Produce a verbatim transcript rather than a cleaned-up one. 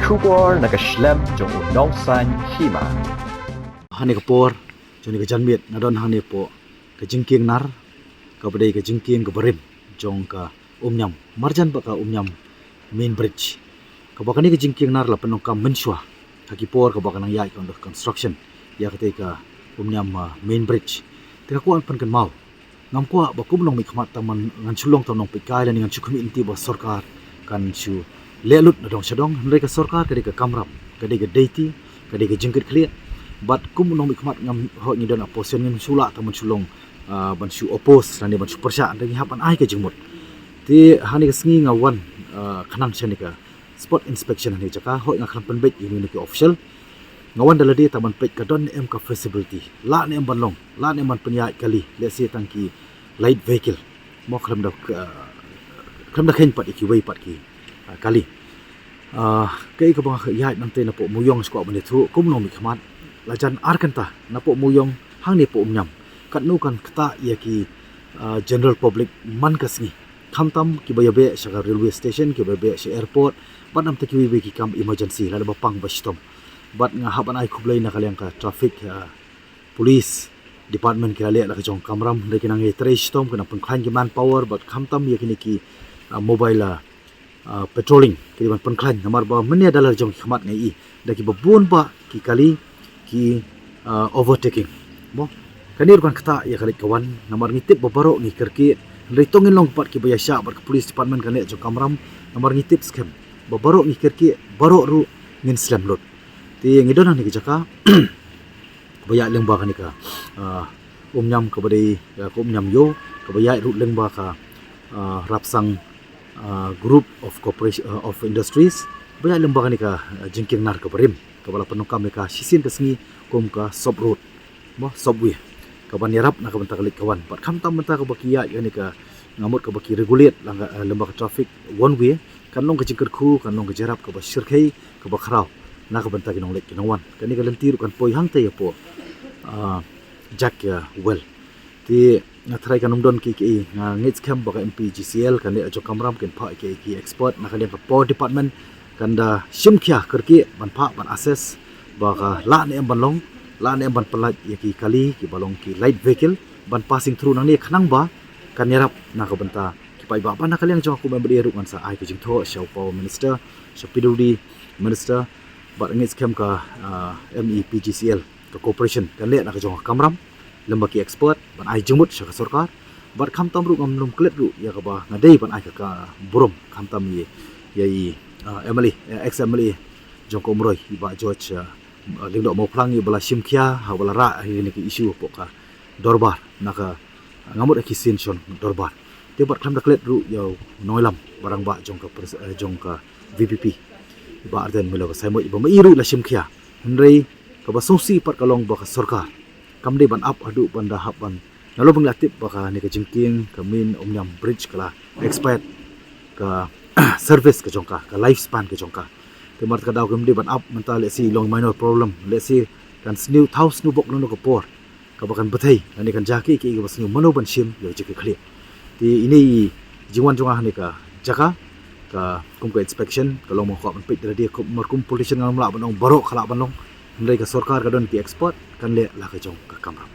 Khubor na ka shlem jong u Nongsaiñ Hima. Hane ka por jong ne ka janmiet nga don hane poh ka jingkieng nar, kaba dei ka jingkieng kaba rim jong ka Umniam, marjan bad ka Umniam main bridge. Kaba kane ka jingkieng nar la pynlong kam mynshuwa ha ki por kaba ka nang ïaid ka under construction ïa katei ka Umniam, ah, main bridge. Te ka kwah pynkynmaw, ngam kwah ba kum u nongmihkhmat tang man ngan shu long tang nongpeitkai lane ngan shu khmih lynti ba sorkar kan shu leh lut na dong sha dong. Hynrei ka sorkar ka dei ka kamram, ka dei ka deiti, ka dei ka jingkitkhlieh. Bad kum u nongmihkhmat ngam hoi ngi don opposition, ngin shu lah tang ban shu long, ah, ban shu oppose lane ban shu pyrshah, hynrei ngi hap ban ai ka jingmut. Te hane ka sngi nga wan, ah, khnang shane ka spot inspection hane ka jaka, hoi nga khlem pynbeit ïa kine ki official. Nga wan da lade tang ban peit ka don ne em ka feasibility, lah ne em ban long, lah ne em ban pynïaid kali, lehse tang ki light vehicle. Mo khlem da, ah, khlem da kheiñ pat ïa kiwei pat ki, ah, kali. Ah, kaei kaba nga ïaid nangtei napoh Mawïong sha kwah ban ïathuh kum u nongmihkhmat, la jan ar kynta napoh Mawïong hangne poh Umniam. Katno kan ktah ïa ki, ah, general public man ka sngi. Khamtam kiba ïa beh sha ka railway station, kiba ïa beh sha airport, bad namar kiwei kiwei ki kam emergency, lada ba pang ba shitom. Bad nga hap ban ai khublei na ka liang ka traffic, ah, police department ki la leh la ka jong ka kamram, hynrei ki nang ïatrei shitom, ki nang pynkhlaiñ ki manpower, bad khamtam ïa kine ki, ah, mobile, ah, ah, patrolling, ki dei ban pynkhlaiñ, namar ba mynne da la jong ki khmat nga ïohi da kiba bun bah ki kali ki, ah, overtaking. Mo, kane ruh kan ktah ïa ka leit ka wan, namar ngi tip ba baroh ngi kyrkieh, hynrei to ngin long pat kiba ïaishah bad ka police department kane jong ka kamram, namar ngi tip skhem ba baroh ngi kyrkieh, baroh ruh ngin slem lut. Te ngi don ha kane ka jaka kaba ïaid lyngba kane ka, ah, Umniam kaba dei, ah, ka Umniam Ïew, kaba ïaid ruh lyngba ka, ah, Rapsang, ah, Group of Corporation, ah, of Industries, kaba ïaid lyngba kane ka, ah, jingkieng nar kaba rim, kaba la pyndonkam ïa ka shisien ka sngi kum ka sop road, mo, sopway, kaban ïarap na ka bynta ka leit ka wan. Bad khamtam bynta kaba ki ïaid kane ka, nga mut kaba ki regulate lyngba, ah, lyngba ka traffic one way, kan long ka jingkyrkhu, kan long ka jingïarap kaba shyrkhei, kaba khraw na ka bynta ki nongleit ki nongwan. Kane ka lynti ruh kan poi hangta ïa poh, ah, Jack, ah, Well. Te nga tharai kan ym don kiei kiei, nga ngeit skhem ba ka M P G C L kane jong ka kamram kin phah kiei ki expert na ka liang ka power department, kan da shim khia kyrkieh ban phah ban assess ba ka lah ne em ban long, lah ne em ban pynlait ïa ki kali kiba long ki light vehicle ban passing through nangne, khnang ba kan ïarap na ka bynta ki paidbah. Bad na ka liang jong nga kum M L A ruh ngan sa ai ka jingthoh sha u Power Minister, sha P W D Minister, bad ngeit skhem ka, ah, M E P G C L, ka corporation kan leh na ka jong ka kamram lyngba ki expert ban ai jingmut sha ka sorkar. Bad khamtam ruh ngam lum klet ruh ïa kaba nga dei ban ai ka, ka burom khamtam ïa, ïa i, ah, M L A, eh, ex M L A jong ka Umroi, i Bah George, ah, Lyngdoh Mawphlang, iba la shim khia ha ba la rah ïa kine ki issue hapoh ka dorbar, na ka, nga mut ha ki sien shon dorbar. Te bad khlem da klet ruh ïa u nongïalam ba rangbah jong ka pres-, eh, jong ka V P P, i Bah Ardent Miller Basaiawmoit, iba ma i ruh la shim khia. Hynrei kaba sngewsih pat ka long ba ka sorkar kam dei ban ap haduh ban da hap ban, nalor ba ngi la tip ba kane ka jingkieng ka main Umniam Bridge ka la expired ka service ka jong ka, ka lifespan ka jong ka. Te namar kata ka daw kam dei ban ap mynta, lehse long minor problem, lehse kan sniew, thaw sniew bok lano ka por kaba kan bthei lane kan jia kiei kiei kaba sniew, mano ban shim ïa ka jingkitkhlieh. Te ine i jingwan jong nga ha kane ka jaka ka kum ka inspection ka long ba nga kwah ban peit da lade, kum, mar kum politician ngam lah ban ong baroh ka lah ban long. Hynrei ka sorkar ka don ki expert, kan leh la ka jong ka kamram.